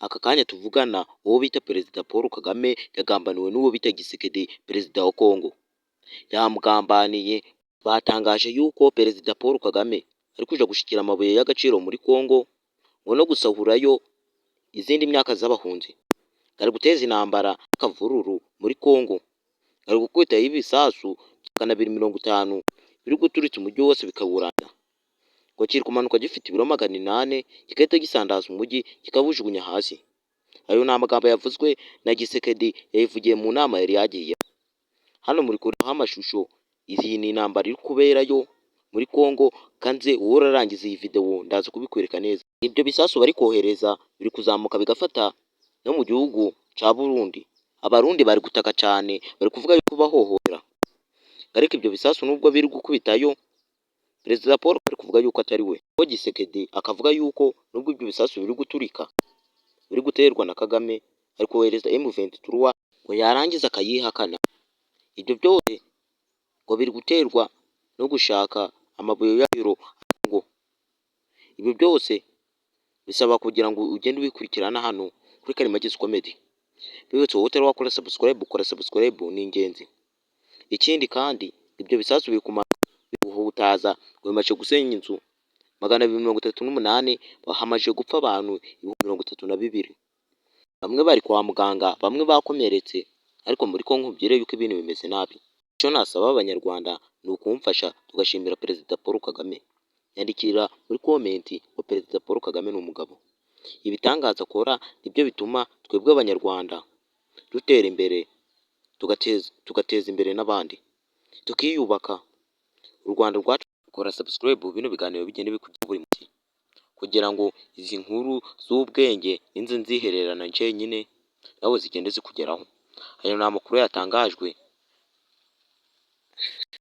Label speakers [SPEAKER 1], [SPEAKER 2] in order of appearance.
[SPEAKER 1] Aka kanya tuvugana, uwo bita Perezida Paul Kagame yagambaniwe n'uwo bita Tshisekedi, Perezida wa Kongo. Yamugambaniye. Batangaje yuko Perezida Paul Kagame ari kuja gushikira amabuye y'agaciro muri Kongo, ngo no gusahurayo izindi myaka z'abahunzi. Ari guteza intambara n'akavururu muri Kongo. Ari gukubitayo ibisasu 250 biri guturitsa umujyi wose bikawuranda. Ngo kiri kumanuka gifite ibiro 800, kigahita gisandaza umujyi, kikawujugunya hasi. Ayo ni amagambo yavuzwe na Tshisekedi, yayivugiye mu nama yari yagiye. Hano muri kurebaho amashusho, iyi ni intambara iri kuberayo muri Kongo. Kanze wowe urarangiza iyi video, ndaza kubikwereka neza. Ibyo bisasu bari kohereza biri kuzamuka bigafata no mu gihugu ca Burundi. Abarundi bari gutaka cyane, bari kuvuga yuko bahohotera. Ariko ibyo bisasu nubwo biri gukubitayo, Perezida Paul ari kuvuga yuko atari we. Tshisekedi akavuga yuko nubwo ibyo bisasu biri guturika, biri guterwa na Kagame, ari kohereza M23, ngo yarangiza akayihakana. Ibyo byose ngo biri guterwa no gushaka amabuye y'agaciro. Ngo ibyo byose bisaba kugira ngo ugende ubikurikirana hano kuri Karimagisi Comedy. Bibutse wowe utari wakora subscribe, ukora subscribe, ni ingenzi. Ikindi kandi, ibyo bisasu biri kumanuka biguhutaza, ngo bimaze gusenya inzu 238, hamaze gupfa abantu 32,000. Bamwe bari kwa muganga, bamwe bakomeretse, ariko muri Kongo nkubwire yuko ibintu bimeze nabi. Icyo nasaba Abanyarwanda ni ukumfasha tugashimira Perezida Paul Kagame. Nyandikira muri comment ngo Perezida Paul Kagame ni umugabo. Ibitangaza akora nibyo bituma twebwe Abanyarwanda dutera imbere, tugateza imbere n'abandi, tukiyubaka u Rwanda rwacu. Kora subscribe, bino biganiro bigende bikugeraho buri munsi, kugira ngo izi nkuru z'ubwenge ninze nzihererana njyenyine nawe zigende zikugeraho. Ayo ni amakuru yatangajwe.